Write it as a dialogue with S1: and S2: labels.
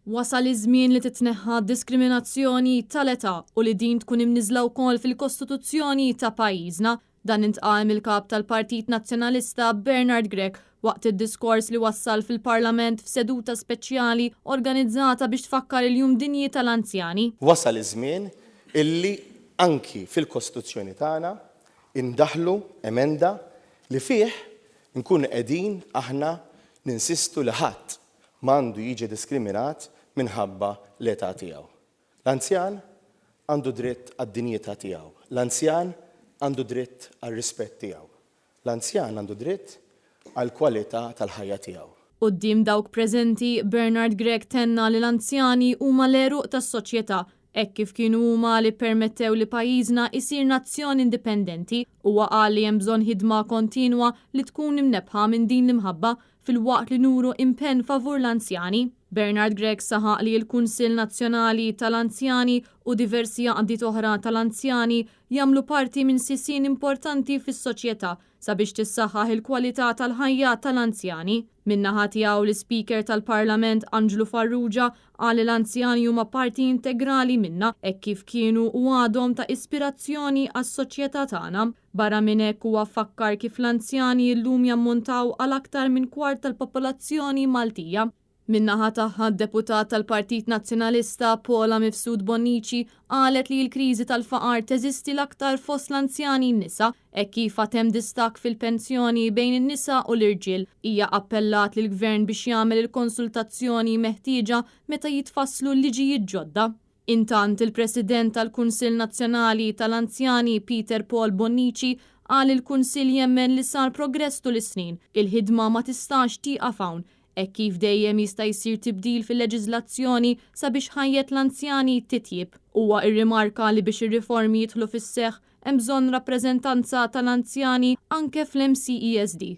S1: Wasal iż-żmien li titneħħa d-diskriminazzjoni tal-età u li din tkun imniżżla wkoll fil-Kostituzzjoni ta' pajjiżna. Dan intqal mill-Kap tal-Partit Nazzjonalista Bernard Grech waqt id-diskors li wassal fil-Parlament f'seduta speċjali organizzata biex tfakkar il-Jum Dinji tal-Anzjani.
S2: Wasal iż-żmien illi anki fil-Kostituzzjoni tagħna indaħħlu emenda li fih nkunu qegħdin aħna ninsistu li ħadd m'għandu jiġi diskriminat minħabba l-età tiegħu. L-anzjan għandu dritt għad-dinjità tiegħu. L-anzjan għandu dritt għar-rispett tiegħu. L-anzjan għandu dritt għall-kwalità tal-ħajja tiegħu.
S1: Quddiem dawk preżenti, Bernard Grech tenna li l-anzjani huma l-għeruq tas-soċjetà, hekk kif kienu huma li ppermettew li pajjiżna jsir nazzjon indipendenti. Huwa qal li hemm bżonn ħidma kontinwa li tkun imnebbħa minn din l-imħabba filwaqt li nuru impenn favur l-anzjani. Bernard Grech saħaq li l-Kunsill Nazzjonali tal-Anzjani u diversi għaqdiet oħra tal-anzjani jagħmlu parti minn sisien importanti fis-soċjetà sabiex tissaħħaħ il-kwalità tal-ħajja tal-anzjani. Min-naħa tiegħu l-Ispeaker tal-Parlament Anġlu Farrugia qal li l-anzjani huma parti integrali minna hekk kif kienu u għadhom ta' ispirazzjoni għas-soċjetà tagħna. Barra minn hekk huwa fakkar kif l-anzjani llum jammontaw għal aktar minn kwart tal-popolazzjoni Maltija. Min-naħa tagħha d-Deputat tal-Partit Nazzjonalista Paula Mifsud Bonnici qalet li l-kriżi tal-faqar teżisti l-aktar fost l-anzjani nisa, hekk kif għad hemm distakk fil-pensjoni bejn in-nisa u l-irġiel. Hija appellat lill-Gvern biex jagħmel il-konsultazzjoni meħtieġa meta jitfasslu liġijiet ġodda. Intant, il-President tal-Kunsill Nazzjonali tal-Anzjani Peter Paul Bonnici qal li l-Kunsill jemmen li sar progress tul is-snin. Il-ħidma ma tistax tieqaf hawn, hekk kif dejjem jista' jsir tibdil fil-leġiżlazzjoni sabiex ħajjet l-anzjani titjieb. Huwa rrimarka li biex ir-riformi jidħlu fis-seħħ hemm bżonn rappreżentanza tal-anzjani anke fl-MCESD.